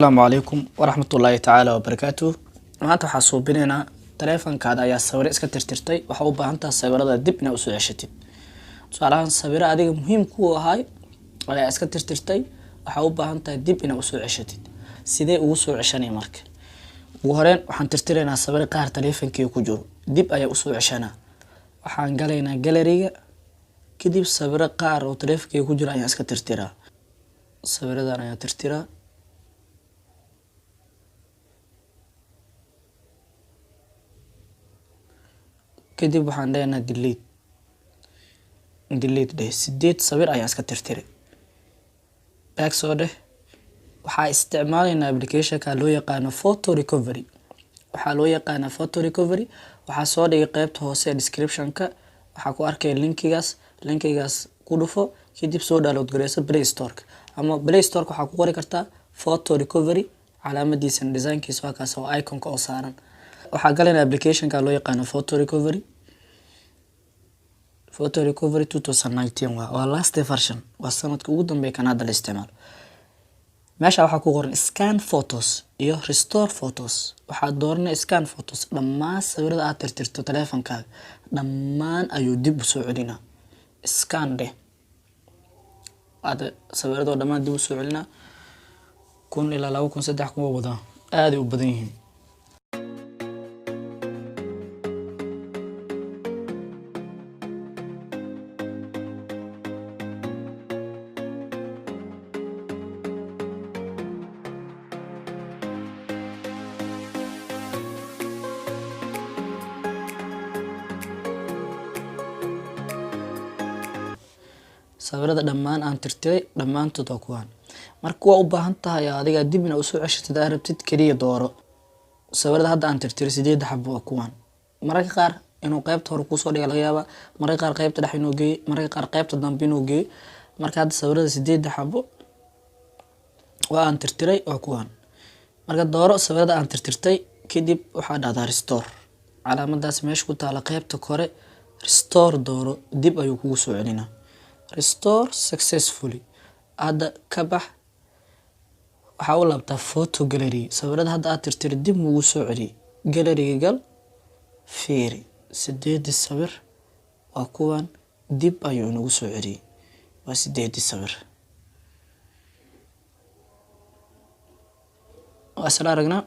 Asalaamu calaykum waraxmatullaahi tacaala wabarakaatuh. Maanta waxaa suubinaynaa, taleefankaada ayaa sawiro iska tirtirtay, waxaa u baahan taha sawirada dib inaad usoo ceshatid. Tusaalahaan, sawiro adiga muhiim kuu ahaay ayaa iska tirtirtay, waxaa u baahan tahay dib inaad usoo ceshatid. Sidee ugu soo ceshanay? Marka ugu horeyn waxaan tirtiraynaa sawiro qaar taleefankeyga ku jiro, dib ayaa usoo ceshanaa. Waxaan galaynaa gallery-ga, kadib sawiro qaar oo taleefankeyga ku jiro ayaan iska tirtiraa. Sawiradan ayaan tirtiraa. Kadib waxaan leenahay delete. Delete dheh. Sideed sawir ayaan iska tirtiray. Back soo dheh. Waxaa isticmaalaynaa applicationka loo yaqaano Photo Recovery. Waxaa loo yaqaanaa Photo Recovery. Waxaa soo dhigay qeybta hoose ee description-ka, waxaa ku arkaya linkigaas. Linkigaas ku dhufo, kadib soo download gareyso Play Store-ka, ama Play Store-ka waxaa ku qori kartaa Photo Recovery. Calaamadiisana, designkiisa waa kaas oo iconka oo saaran. Waxaa galayna applicationka loo yaqaano Photo Recovery. Photo Recovery 2019 waa last version, waa sanadka ugu dambeeya kan hadda la isticmaalo. Meesha waxaa ku qoran scan photos iyo restore photos. Waxaad dooranay scan photos. Dhammaan sawirada aad tirtirto taleefankaaga dhammaan ayuu dib usoo celinaa. Scan dheh. Aad sawiradoo dhammaan dib usoo celinaa. 1000 ilaa 2000, 3000 waa wadaa, aaday u badan yihiin. Sawirada dhammaan aan tirtiray dhammaantood waa kuwaan. Marka waa u baahan tahay adiga dib ina usoo ceshatid aad rabtid, keliya dooro sawirada hadda aan tirtiray. Sideedda xabo waa kuwaan. Mararka qaar inuu qeybta hore kuusoo dhiga laga yaabaa, mararka qaar qeybta dhex inuu geeyo, mararka qaar qeybta dambe inuu geeyo. Marka hadda sawirada sideedda xabo waa aan tirtiray waa kuwaan. Marka dooro sawirada aan tirtirtay, kadib waxaa dhahdaa restore. Calaamadaas meesha ku taala qeybta kore, restore dooro, dib ayuu kugu soo celinaa. Restore successfully. Hadda ka bax, waxaa u laabtaa photo gallery. Sawirada hadda aad tirtiray dib mugu soo celiyay. Galleryga gal, fiiri, sideedii sawir waa kuwan, dib ayuu inagu soo celiyay. Waa sideedii sawir. Waa isla aragnaa.